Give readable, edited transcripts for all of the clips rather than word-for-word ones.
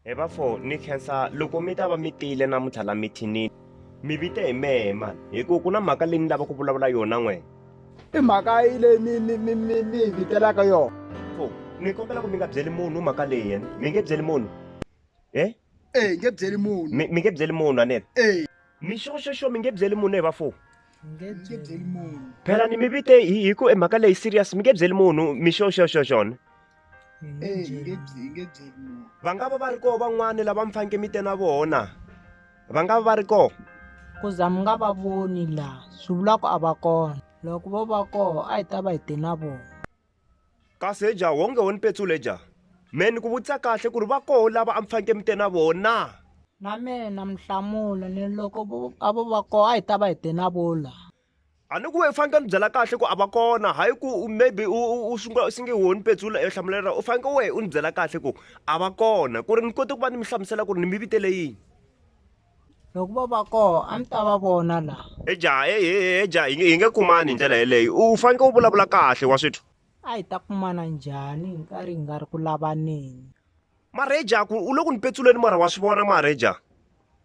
He vafo ni khensa loko mi ta va mi tile namuntlha la mithinini mi vite hi mehe mani hi ku ku na mhaka leyi ni lava ku vulavula yona n'we. I mhaka yi leyi mi mi mi mi mi hi vitelaka yona. Fo ni kombela ku mi nga byeli munhu mhaka leyi yena mi nge byeli munhu e E nge byeli munhu. Mi nge byeli munhu anene. E. Mi xo xo xo mi nge byeli munhu he vafo. Nge byeli munhu. Phela ni mi vite hi ku e mhaka leyi serious mi nge byeli munhu mi xo xo xo xona. E nge nge byeli munhu. Va nga va va ri koho van'wani lava mi faneke mi te na vona. Va nga va va ri koho. Ku za mi nga va voni la swi vula ku a va kona. Loko vo va koho a hi ta va hi te na vona. Kasi he jaha wonge wo ni petsule jaha. Mehe ni ku vutisa kahle ku ri va koho lava a mi faneke mi te na vona na? Na mehe na mi hlamula ni loko vo a vo va koho a hi ta va hi te na vo la. A ni ku we u faneke u ni byela kahle ku a va kona hayi ku maybe u sungula u singe wo ni petsula u hlamula u faneke wehe u ni byela kahle ku a va kona ku ri ni kote ku va ni mi hlamusela ku ri ni mi vitele yini. Loko vo va koho a mi ta va vona la. He jaha he he he jaha hi nge kumani hi ndlela yeleyo u faneke u vulavula kahle wa swi twa. A hi ta kumana njhani hi karhi hi nga ri ku lavaneni. Mara he jaha ku u le ku ni petsuleni mara wa swi vona mara he jaha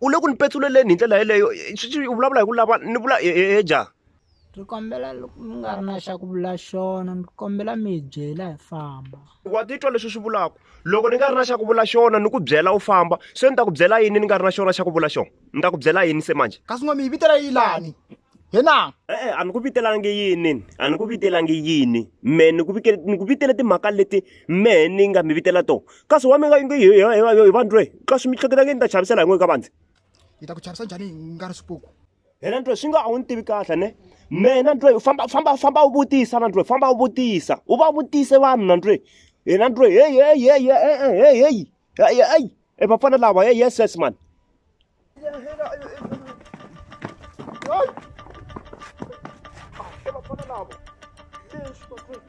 u le ku ni petsuleleni hi ndlela yeleyo u vulavula hi ku lava ni vula he jaha. Ndzi kombela loko mi nga ri na xa ku vula xona ni kombela mi hi byela hi famba. Wa titwa leswi u swi vulaka loko ni nga ri na xa ku vula xona ni ku byela u famba se ni ta ku byela yini ni nga ri na xona xa ku vula xona ni ta ku byela yini se manje. Kasi n'we mi yi vitela yi lani he na. E-e a ni ku vitelangi yini a ni ku vitelangi yini mehe ni ku ni ku vitele timhaka leti mehe ni nga mi vitela tona kasi wa mi nga nge hi vanhu lweyi kasi mi hleketa nge ni ta chavisela hi n'we ka vandzi. Hi ta ku chavisa njhani hi nga ri swipuku. Hena ntwe swi nga a wu ni tivi kahle ne mina ntwe famba famba famba u vutisa na ntwe famba u vutisa u va vutise vanhu na ntwe hina ntwe hey hey hey hey hey hey hey hey e vafana lava hey yes yes man. Vafana lava leswi.